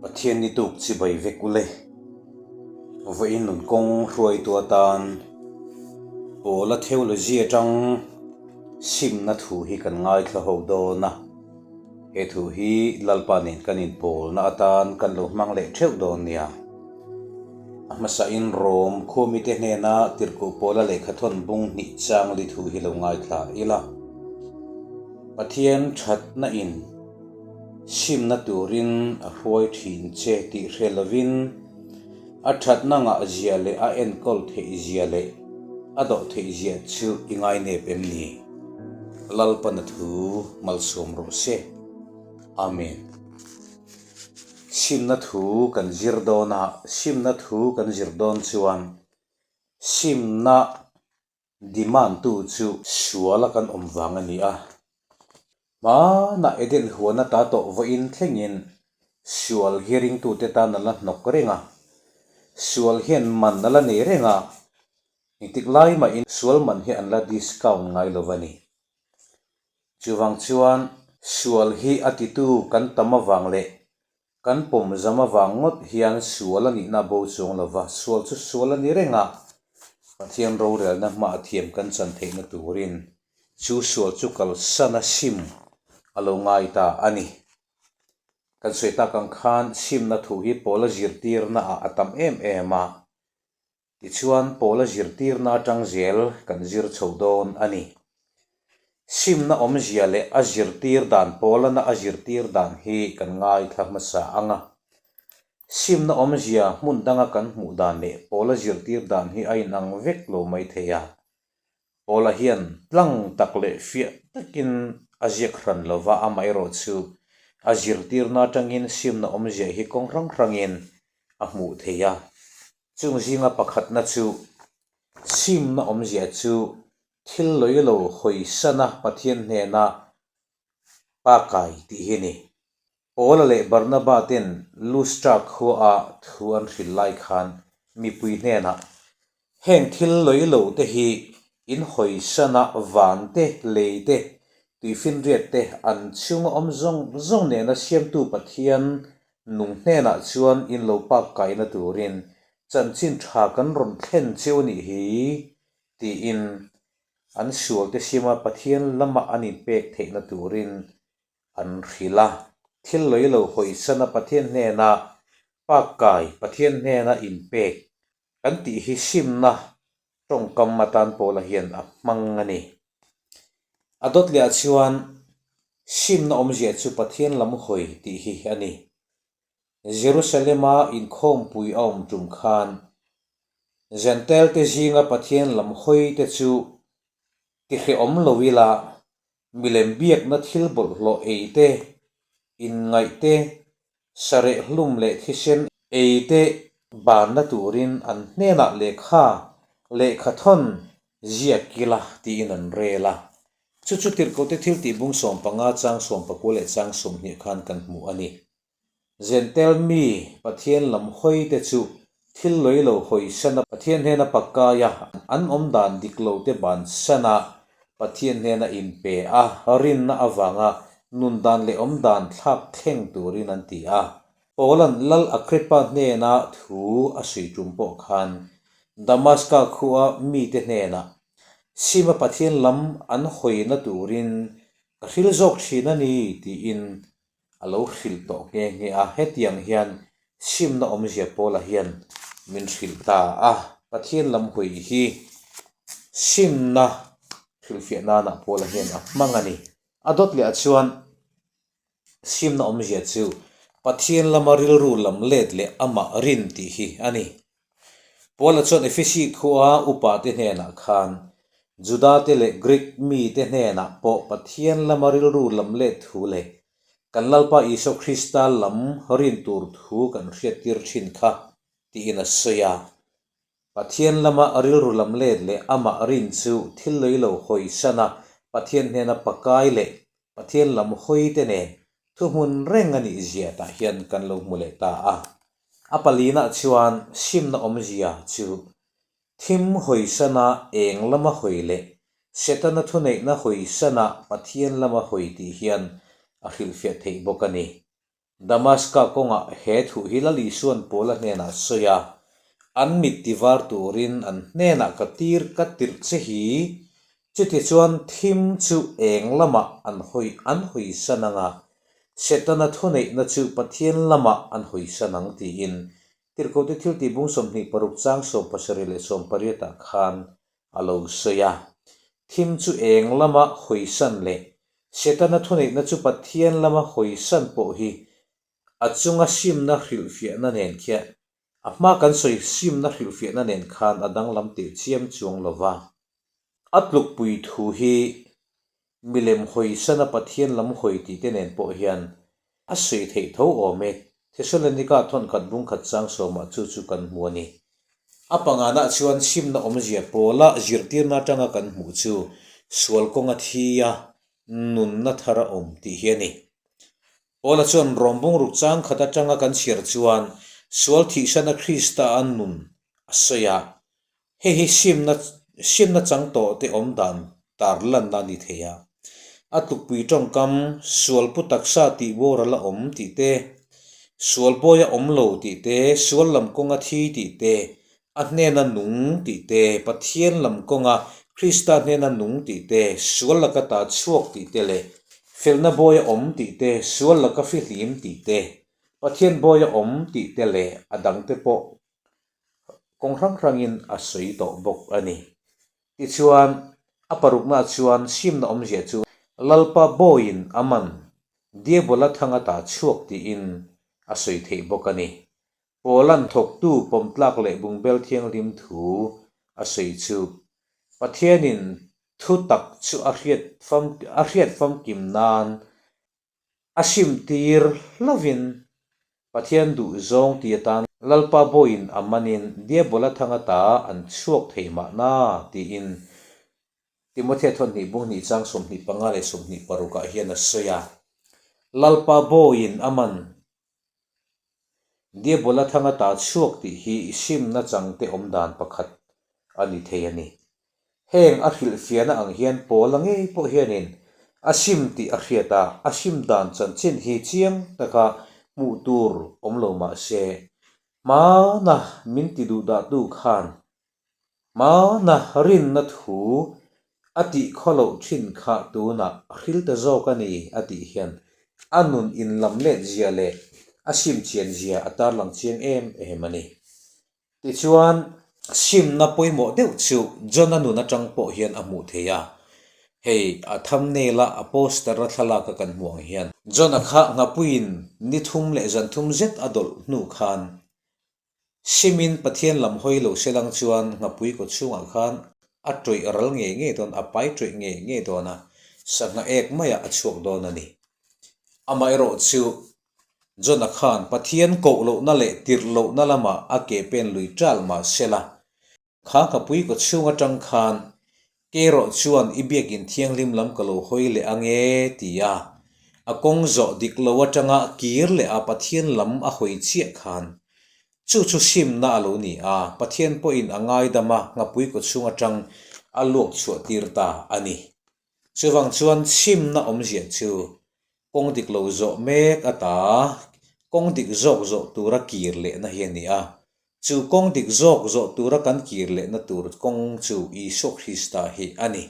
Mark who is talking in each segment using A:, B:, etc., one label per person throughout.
A: Pathian ni tuk chibai vek ule. Vawiin nun kawng hruaitu atan Pawla Theology atang simna thu hi kan ngaithla ho dawn a. He thu hi Lalpa nen kan inpawlna atan kan lo hmang leh theuh dawn nia. A hmasain Rom khuamite hnena tirhkoh Pawla lehkhathawn bung hnih chang li thu hi lo ngaithla ila. Pathian thatna in simna turin a hruai thin che tih hre lovin a thatna ngah zia leh a enkawl theih zia leh a dawh theih zia chu i ngainep em ni? Lalpana thu malsawm rawh se. Amen. Simna thu kan zir dawn a, simna thu kan zir dawn chuan simna demand tu chu sual a kan awm vang a ni a. Hmanah Eden huan ata tawh vawiin thlengin sual hi ringtute tan a la hnawk reng a, sual hian man a la nei reng a, engtik lai mahin sual man hi an la discount ngai lo va ni. Chuvang chuan sual hi a titu kan tam avang leh kan pawm zam avang ngawt hian sual a nihna bo chuang lo va, sual chu sual a ni reng a, Pathian rorelna hmaah thiam kan chan theihna turin chu sual chu kalsan a sim a lo ngai ta a ni. Kan sawi tak ang khan simna thu hi Paula zirtirnaah a tam em em a, Tichuan, Paula zirtirna atang zel kan zir chho dawn a ni. Simna awmzia leh a zirtir dan Paulana a zirtir dan hi kan ngaithla hmasa ang a. Simna awmzia hmun danga kan hmuh dan leh Paula zirtir dan hi a inang vek lo mai thei a. Paula hian tlang tak leh fiah takin a ziak hran lo va, amaherawhchu a zirtirna atangin simna awmzia hi kawng hrang hrangin a hmuh theih a. Chung zinga pakhatna chu simna awmzia chu thil lawi lo hawisana Pathian hnena pa kai tih hi a ni. Paula leh Barnaba ten Lustra khuaa thu an hrilh lai khan mipui hnenah, Heng thil lawi lo te hi in hawisana van te, lei te, tuifinriat te an chhunga awm zawng zawng nena siamtu Pathian Nung hnenah chuan in lo pak kaina turin chanchin tha kan rawn thlen cheu a nih hi, tiin an sualte sima Pathian lama an inpek theihna turin an hrilh a. Thil lawi lo hawisana Pathian hnena pak kai, Pathian hnena inpek kan tih hi simna tawngkam atan Paula hian a hmang a ni. A dawt leh ah chuan simna awmzia chu Pathian lam hawi tih hi a ni. Jerusalem-a inkhawmpui a awm tum khan Jentail-te zinga Pathian lam hawi te chu tihrehawm lo ila Milem biakna thil bawlhhlawh ei te, inngaih te, sareh hlum leh thisen ei te banna turin an hnenah lehkha, lehkhathawn, ziak kila tiin an rel a. Chu chu tirhkohte thil tih bung 15 chang 19 leh chang 20 khan kan hmu a ni. Zentel mi Pathian lam hawi te chu thil lawi lo hawi sana Pathian hnena pakai a, an awm dan dik lo te ban sana Pathian hnena inpe a, rinna avanga nun dan leh awm dan thlak thleng turin an ti a. Paula'n Lal Agrippa hnena thu a sawi tum pawh khan Damaska khua mite hnenah Sima Pathian lam an hawina turin ka hril zawk thin a ni tiin a lo hrilh tawh nghe nghe a, hetiang hian simna awmzia Paula hian min hrilh ta a, Pathian lam hawi hi simna hrilhfiah nanah Paula hian a hmang a ni. A dawt leh ah chuan simna awmzia chu Pathian lama rilru lam let leh amah rin tih hi a ni. Paula chuan Efesi khua upate hnenah khan Judate leh Grik mite hnenah pawh Pathian lama rilru lam let thu leh kan Lalpa Isua Krista lam rin tur thu kan hriattir thin kha tiin a sawi a. Pathian lama rilru lam let leh amah rin chu thil lei lo hawisan a, Pathian hnena pakai leh Pathian lam hawite nen thuhmun reng a nih zia tah hian kan lo hmu leh ta a. A palinah chuan simna awmzia chu thim hawisana eng lama hawi leh Setana thuneihna hawisana Pathian lama hawi tih hian a hrilhfiah theih bawk a ni. Damaska kawngah he thu hi Lal Isua'n Paula hnenah sawi a, An mit tivar turin an hnenah ka tir ka tirh che hi, chutichuan thim chu eng lamah an hawi an hawisan ang a, Setana thuneihna chu Pathian lamah an hawisan ang tiin Tirhkohte thiltih bung 26 chang 70 leh 80 ah khan a lo sawi a. Thim chu eng lama hawisan leh Setana thuneihna chu Pathian lama hawisan pawh hi a chunga simna hrilhfiahna nen khian a hma kan sawi simna hrilhfiahna nen khan a danglam teh chiam chuang lo va. A tlukpui thu hi milem hawisana Pathian lam hawi tih te nen pawh hian a sawi theih tho awm e. Thesalonika thawnkhat bungkhat chang sawmah chu chu kan hmu a ni. A panganah chuan simna awmzia pawla zirtirna atanga kan hmuh chu sual kawnga thi a, nunna thar a awm tih hi a ni. Paula chuan Rom bungruk chang khat atanga kan chhiar chuan sual thihsana Krista a nun a sawi a, Hei hi simna simna chang tawh te awm dan tar lanna a ni thei a. A tlukpui tawngkam, sual pu taksa tih bawr a la awm tih te, sual bawi a awm lo tih te, sual lam kawnga thi tih te, a hnena nung tih te, Pathian lam kawnga Krista hnena nung tih te, sual laka ta chhuak tih te leh felna bawi a awm tih te, sual laka fihlim tih te, Pathian bawi a awm tih te leh a dangte pawh kawng hrang hrangin a sawi tawh bawk a ni. Tichuan, a paruknaah chuan simna awmzia chu Lalpa bawiin a man Diabola thanga ta chhuak tiin a sawi theih bawk a ni. Paula'n thawktu pawmtlak leh bungbel thianghlim thu a sawi chu Pathianin thu tak chu a hriat a hriat famkim nan A simtir hlovin Pathian duh zawng ti atan Lalpa bawiin a manin Diabola thanga ta an chhuak thei mahna tiin Timothea thawhnih bung hnih chang 25 leh 26 ah hian a sawi a. Lalpa bawiin a man Diabola thanga ta chhuak tih hi simna changte awm dan pakhat a ni thei a ni. Heng a hrilhfiahna ang hian Paula ngei pawh hianin a sim tih a hriat a, a sim dan chanchin hi chiang taka hmuh tur awm lo mah se, hmana min ti duh dahtu khan Hmana rinna thu a tih khaw loh thin kha tunah a hril ta zawk a ni a tih hian a nun inlam let zia leh a sim chian zia a tarlang chiang em em a ni. Tichuan, simna pawimawh deuh chu John-a nun atang pawh hian a hmuh theih a, hei a thumbnail-a a poster-a thlalak a kan hmuh ang hian. John-a kha nghapuiin ni thum leh zan thum zet a dawlh hnu khan Simin Pathian lam hawi lo se lang chuan nghapui kaw chhungah khan a tawih ral ngei ngei dawn, a pai tawih ngei ngei dawn a, sangha ek maiah a chhuak dawn a ni. Amaherawh chu Jona khan Pathian koh lohna leh tirh lohna lamah a ke pen lui ṭal mah se la, Kha nghapui kaw chhung atang khan Kerawh chuan i biakin thianghlim lam ka lo hawi leh ang e ti a, a kawng zawh dik lo atanga kir leh a Pathian lam a hawi chiah khan chu chu simna a lo ni a, Pathian pawhin a ngaidam a nghapui kaw chhung atang a luak chhuah tir ta a ni. Chuvang chuan simna awmzia chu kawng dik lo zawh mek ata kawng dik zawk zawh tura kir lehna hi a ni a. Chu kawng dik zawk zawh tura kan kir lehna tur kawng chu Isua Krista hi a ni.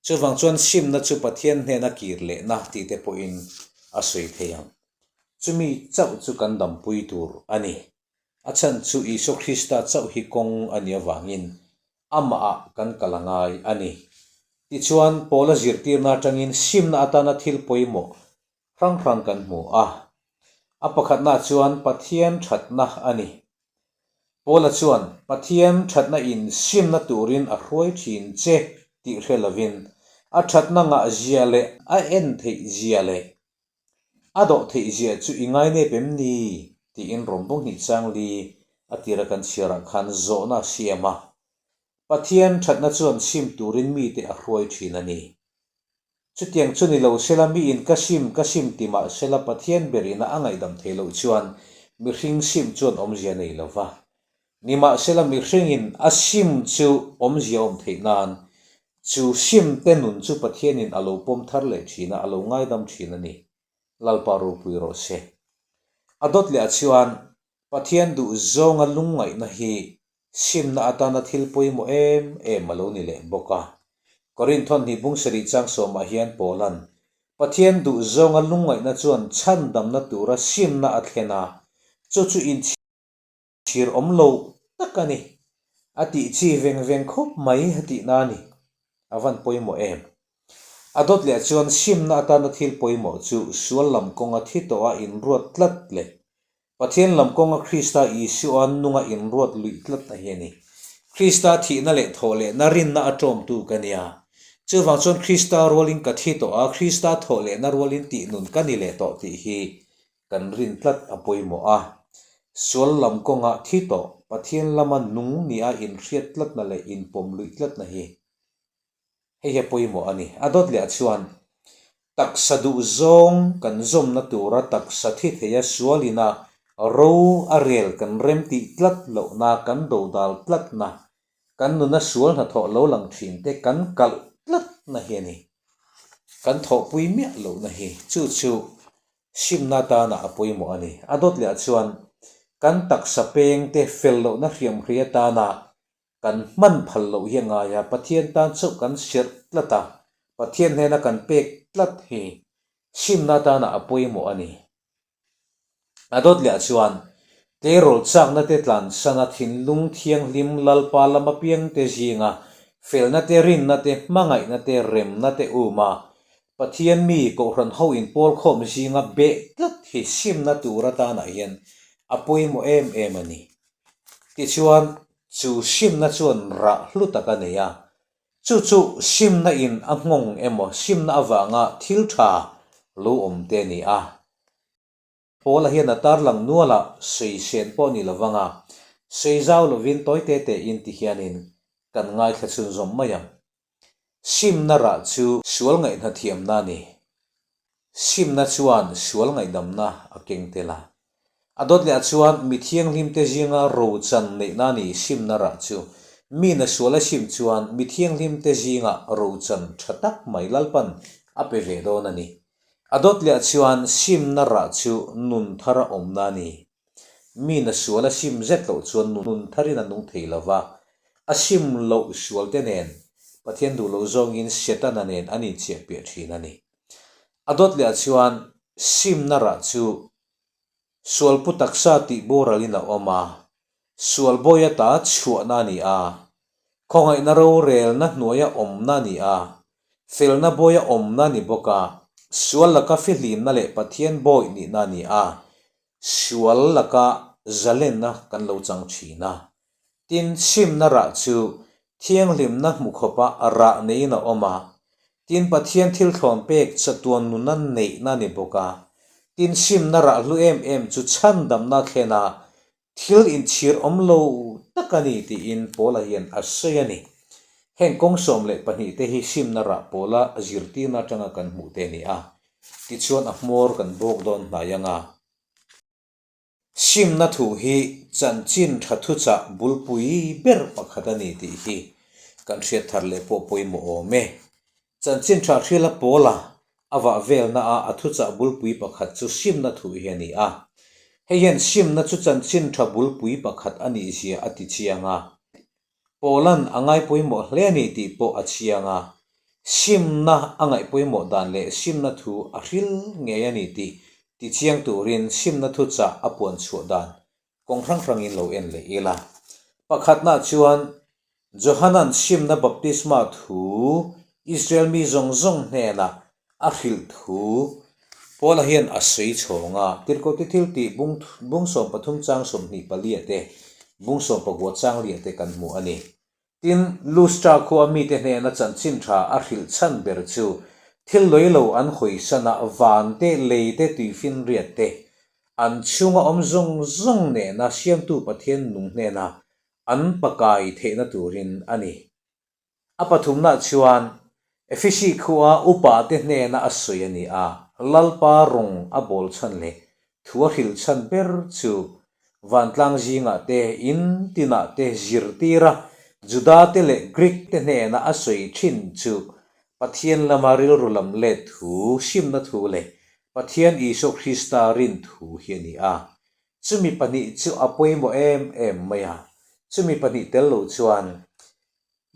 A: Chuvang chuan simna chu Pathian hnena kir lehna tih te pawhin a sawi thei ang. Chumi chauh chu kan dampui tur a ni. A chhan chu Isua Krista chauh hi kawng a nih avangin amahah kan kal a ngai a ni. Tichuan, Paula zirtirna atangin simna atana thil pawimawh hrang hrang kan hmu a. A pakhatna chuan Pathian thatna a ni. Paula chuan Pathian thatna in simna turin a hruai thin che tih hre lovin a thatna ngah zia leh a en theih zia leh A dawh theih zia chu i ngainep em ni? tiin rawmbung hnih chang li a tira kan chhiarah khan zawhna a siam a. Pathian thatna chuan sim turin mite a hruai thin a ni. Chutiang chu ni lo sela miin ka sim ka sim ti mah sela Pathian berina a ngaihdam theih loh chuan mihring sim chuan awmzia nei lo va. Nimahsela mihringin a sim chu awmzia awm theih nan Chu simte nun chu Pathianin a lo pawm thar leh thin a, a lo ngaidam thin a ni. Lalpa ropui rawh se. A dawt leh ah chuan Pathian duh zawnga lungngaihna hi simna atana thil pawimawh em em a lo ni leh bawk a. Korinthon hnih bung sarih chang sawmah hian Paula'n Pathian duh zawnga lungngaihna chuan chhandamna tura simna a thlen a, chu chu inchhir awm lo tak a ni, a tih chi veng veng khawp mai a tihna a ni. A van pawimawh em? A dawt leh chuan simna atana thil pawimawh chu sual lam kawnga thi tawha inruat tlat leh Pathian lam kawnga Krista Isua nunga inruat luih tlat a hi a ni. Krista thihna leh thawh lehna rinna a ṭawmtu ka nia. Chuvang chuan Krista rualin ka thi tawh a, Krista thawh lehna rualin tih nun ka ni leh tawh tih hi kan rin tlat a pawimawh a. Sual lam kawnga thi tawh, Pathian lama nung nia inhriat tlatna leh inpawm luih tlatna hi Hei hi a pawimawh a ni. A dawt leh ah chuan taksa duh zawng kan zawmna tura taksa thi theia sualina ro a rel kan rem tih tlat lohna, kan dodal tlatna, kan nuna sual hnathawh lo lang thin te kan kalh tlatna hi a ni. Kan thawhpui miah lohna hi chu chu simna atana a pawimawh a ni. A dawt leh ah chuan kan taksa peng te fel lohna hriamhrei atana Kan hman phal loh hi a ngai a, Pathian tan chauh kan serh tlat a, Pathian hnena kan pek tlat hi simna atana a pawimawh a ni. A dawt leh ah chuan tleirawl chakna te tlansana thinlung thianghlim Lalpa lama piangte zinga felna te, rinna te, hmangaihna te, remna te um a, Pathian mi Kohhran ho inpawl khawm zinga beh tlat hi simna tur atanah hian a pawimawh em em a ni. Tichuan, chu simna chuan rah hlu tak a nei a. Chu chu simna in a nghawng emaw simna avanga thil tha lo awm te a ni a. Paula hian a tarlang nuala sawi sen pawh ni lovang a, sawi zau lovin tawi te te in ti hianin kan ngaithla chhunzawm mai ang. Simna rah chu sual ngaihna thiamna a ni. Simna chuan sual ngaihdamna a keng tel a. A dawt leh ah chuan mi thianghlimte zinga rochan neihna a ni simna rah chu. Mina sual a sim chuan mi thianghlimte zinga rochan tha tak mai Lalpan a pe ve dawn a ni. A dawt leh ah chuan simna rah chu nun thara awmna a ni. Mina sual a sim zet loh chuan nun tharin a nung thei lo va, a sim loh sualte nen Pathian duh loh zawngin Setana nen an inchiah piah thin a ni. A dawt leh ah chuan simna rah chu sualpu taksa tih boralin a awm a, sual bawi ata chhuahna a ni a, khawngaihna rorelna hnuaia awmna a ni a, felna bawia awmna a ni bawk a, sual laka fihlimna leh Pathian bawi nihna a ni a, Sual laka zalenna kan lo chang thin a. Tin, simna rah chu thianghlimna hmu khawpa rah neiin a awm a. Tin, Pathian thil thlawn pek chatuan nuna neihna a ni bawk a. Tin, simna rah hlu em em chu chhandamna thlen a, thil inchhir awm lo tak a ni tiin Paula hian a sawi a ni. Heng kawng 12 te hi simna rah Paula zirtirna atanga kan hmuh te a ni a. Tichuan a hmawr kan bawk dawn hnai ang a. Simna thu hi chanchin tha thuchah bulpui ber pakhat a ni tih hi kan hriat thar leh pawh pawimawh awm e. Chanchin tha hriala pawla a vah velna a a thuchah bulpui pakhat chu simna thu hi a ni a. Hei hian simna chu chanchin tha bulpui pakhat a nih zia a ti chiang a. Pawlan a ngaipawimawh hle a ni tih pawh a chiang a, simna a ngaihpawimawh dan leh simna thu a hril ngei a ni tih tichiang turin simna thuchah a puan chhuah dan kawng hrang hrangin lo en leh ila. Pakhatna chuan Johanan simna baptisma thu Israel mi zawng zawng hnenah A hrilh thu Paula hian a sawi chhawng a, Tirhkohte thil tih bung bung 13 chang 24 ah te, bung 19 chang liah te kan hmu a ni. Tin, Lustra khua mite hnena chanchin tha a hrilh chhan ber chu thil lawilo lo an hawisan a, van te, lei te, tuifinriat te, an chhunga awm zawng zawng nena Siamtu Pathian nung hnena an pakai theihna turin a ni. A pathumna chuan Efesi khua upate hnena a sawi a ni a, Lalpa rawng a bawl chhan leh thu a hrilh chhan ber chu vantlang zingah te, in tinah te zirtir a, Judate leh Greek te hnena a sawi thin chu Pathian lama rilru lam let thu, simna thu leh. Pathian Isua Krista rin thu hi a ni a. Chumi pahnih chu a pawimawh em em mai a, chumi pahnih tel lo chuan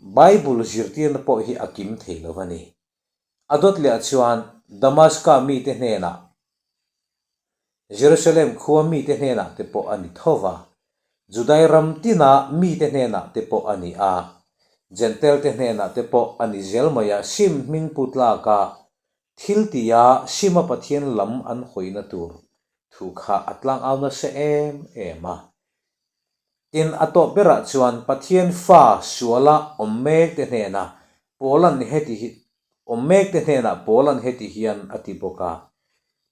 A: Bible zirtirna pawh hi a kim thei lo a ni. A dawt leh ah chuan Damaska mite hnenah, Jerusalem khua mite hnenah te pawh a ni tho va, Judai ram tina mite hnenah te pawh a ni a, Jentail te hnenah te pawh a ni zel mai a, sim hming pu tlaka thil tia sima Pathian lam an hawina tur thu kha a tlangau nasa em em a. Tin, a tawp berah chuan Pathian fa suala awm mekte hnena Paula'n heti hi awm mekte hnenah Paula'n heti hian a ti bawk a,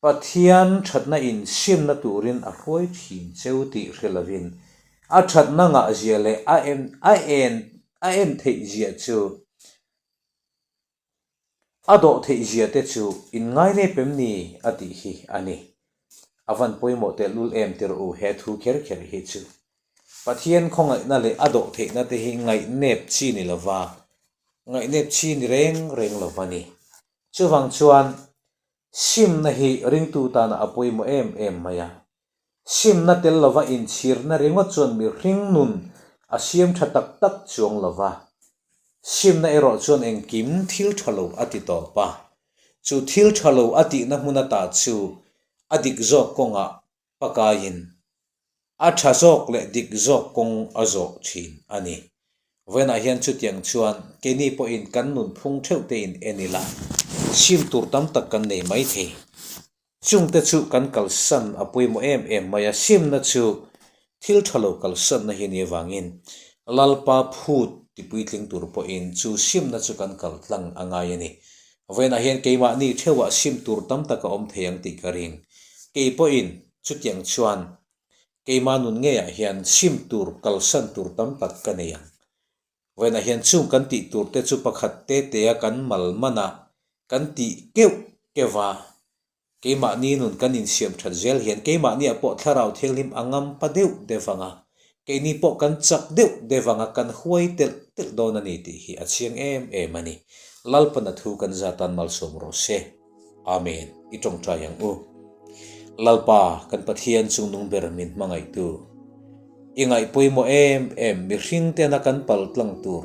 A: Pathian thatna in simna turin a hruai thin cheu tih hre lovin a thatna ngahzia leh a en a en a en theihzia chu A dawh theih zia te chu in ngainep em ni a tih hi a ni. A van pawimawh tehlul em tir u he thu kher kher hi chu. Pathian khawngaihna leh a dawh theihna te hi ngaihnep chi ni lova, ngaihnep chi ni reng reng lova ni. Chuvang chuan Simna hi ringtu tana a pawimawh em em mai a. Simna tel lova inchhirna ringawt chuan mihring nun a siam tha tak tak chuang lova. Simna erawh chuan engkim thil tha lo a ti tawp a. Chu thil tha lo a tihna hmun ata chu a dik zawk kawngah pakaiin a tha zawk leh dik zawk kawng a zawh thin a ni. Vawiinah hian chutiang chuan keini pawhin kan nunphung theuh te in en ila, sim tur tam tak kan nei mai thei. Chungte chu kan kalsan a pawimawh em em mai a, simna chu thil tha lo kalsanna hi ni avangin Lalpa phut tipuitling tur pawhin chu simna chu kan kal tlang a ngai a ni. Vawiinah hian keimahni theuhah sim tur tam tak a awm thei ang tih ka ring. Kei pawhin chutiang chuan keimah nun ngeiah hian sim tur kalsan tur tam tak ka nei ang. Vawiinah hian chung kan tih tur te chu pakhat te tea kan mal man a, kan tih keuh keuh va. Keimahni nun kan insiam that zel hian keimahniah pawh thlarau thianghlim a ngam pa deuh deuh vang a, keini pawh kan chak deuh deuh vang a, kan huai telh telh dawn a ni tih hi a chiang em em a ni. Lalpana thu kan za tan malsawm rawh se. Amen. I tawngtai ang u. Lalpa, kan Pathian chungnung ber min hmangaihtu. I ngaih pawimawh em em mihring tena kan pal tlang tur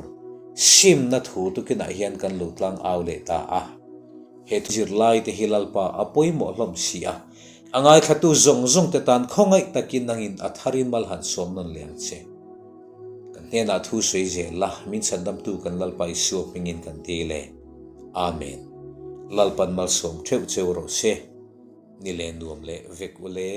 A: simna thu tukinah hian kan lo tlang au leh ta a. He zirlai te hi Lalpa a pawimawh hlawm si a, a ngaithlatu zawng zawng te tan khawngaih takin nangin a tharin mal han sawm nawn leh ang che. Kan hnenah thu sawi zel la, min chhandamtu kan Lalpa Isua hmingin kan dil e. Amen. Lalpan malsawm theuh cheu rawh se. Ni leh nuam leh vek u le.